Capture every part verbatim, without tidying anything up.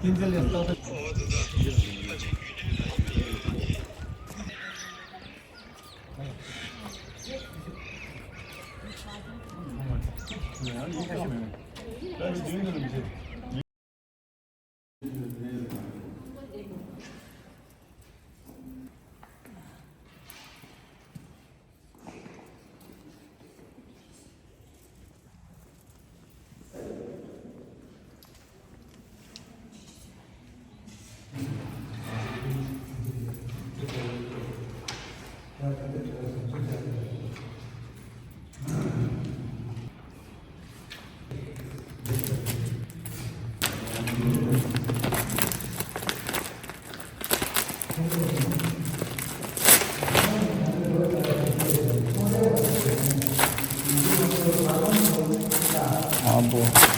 ཨ་བོ།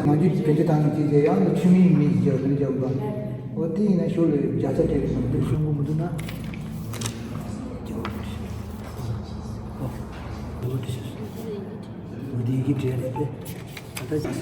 ང་ཚོའི་བོད་ཀྱི་ཐང་ནང་ཅིག་ཅེས་ཡང་ན་ཆུ་མིག་མིག་ཅེས་དེ་འདྲ་བྱ་བ། འོ་དེ་ཡིན་ན་ཤོ་ལོས་བརྒྱ་ཆ་སྤྲད་དགོས་སམ་དེ་ཤོང་གི་མི་འདུག་ན། འོ་དེ་ཡི་གེ་སྤྲད་རེད་དེ། ད་ལྟ་ཅིག་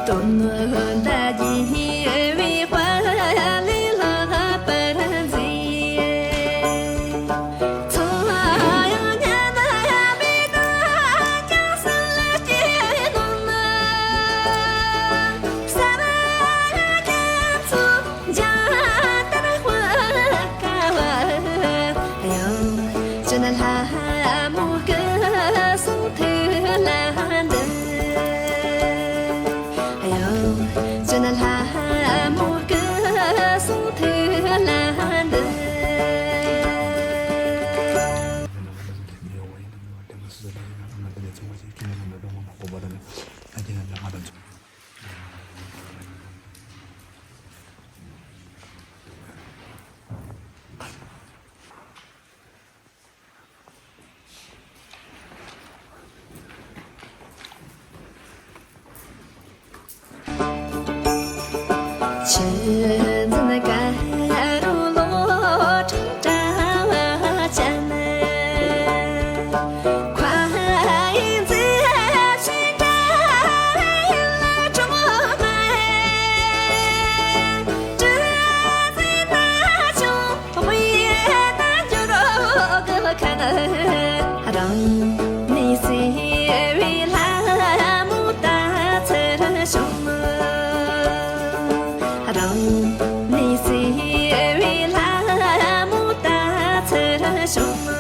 དོན་དག་རྒྱས་པའི་དཔལ་ལས་ལྷག་པར་མཛེས། ཚངས་དབྱངས་སྙན་པའི་གདངས་ཀྱང་གསལ་སྐྱེས་ནོར། ཟབ་རྒྱ་མཚོ་འཇའ་ལྟར་དཔག་པ་ཡང་། ཅི་ནས་ལྷ་མོ་སྐུ་གསུང་ཐུགས་ལ་འདུད། ཡང་། ཅི་ནས་ལྷ་མོ་སྐུ་གསུང་ཐུགས་ལ་འདུད། ཆུ་འཛིན་དཀར་རོ་ལོ་ཁྲང་བཀྲ་བ་ཅན། མཁའ་ཡི་མཛེས་ཤིང་བཀྲ་བའི་ཡུལ་གྲོང་ནས། དྲི་ཟའི་རྣ་ཆུང་དབུས་ན་འགྱུར་གི་ཁ་ན། རང་ནི་སྲིད་པའི་ལྷ་མོ་ལྟ་ཚུལ་བྱུང་། རང་ནི་སྲིད་པའི་ལྷ་མོ་ལྟ་ཚུལ་བྱུང་།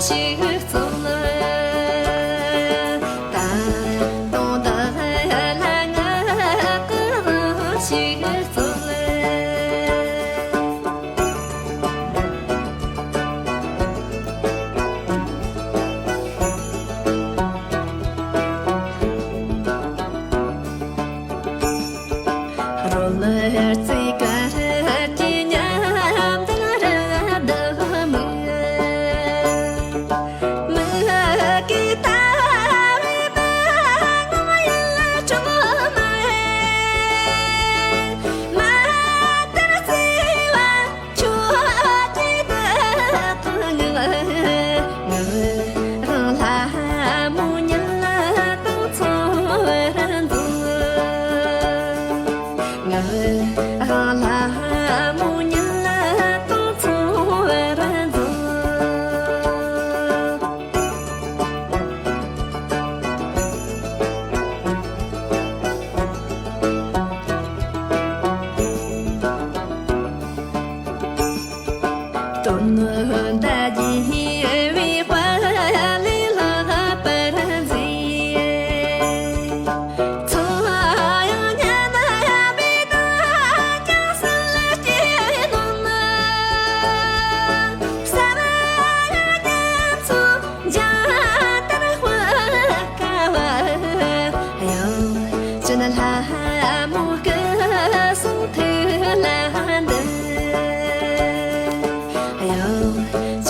ཞིག་ཚོགས། ད་དུང་བདག་ལ་ངག་གི་དབང་ཞིག་ཚོགས། རོལ་རྩེད་གར་གྱི་ཉམས་ལྡན་རབ་ཏུ་མིག། མིག་གིས་ལྟ་བའི་མི་ངོམས་ཡུལ་གྲོང་ནས། མ་དར་བརྩེ་བ་ཁྱོད་ཀྱིས་བདག་ཏུ་མངགས། ངག་དབང་ལྷ་མོ་ཉིད་དང་མཚུངས་པར་མཛོད། ངག་དབང་ལྷ་མོ་ཉིད་དང་མཚུངས་པར་མཛོད། དོན་དག་རྒྱས་པའི་དཔལ་ལས་ལྷག་པར་མཛེས། ཚངས་དབྱངས་སྙན་པའི་གདངས་ཀྱང་གསལ་སྐྱེས་ནོར། ཟབ་རྒྱ་མཚོ་འཇའ་ལྟར་དཔག་པ་ཡང་། ཅི་ནས་ལྷ་མོ་སྐུ་གསུང་ཐུགས་ལ་འདུད། ཡང་།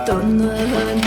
དོན་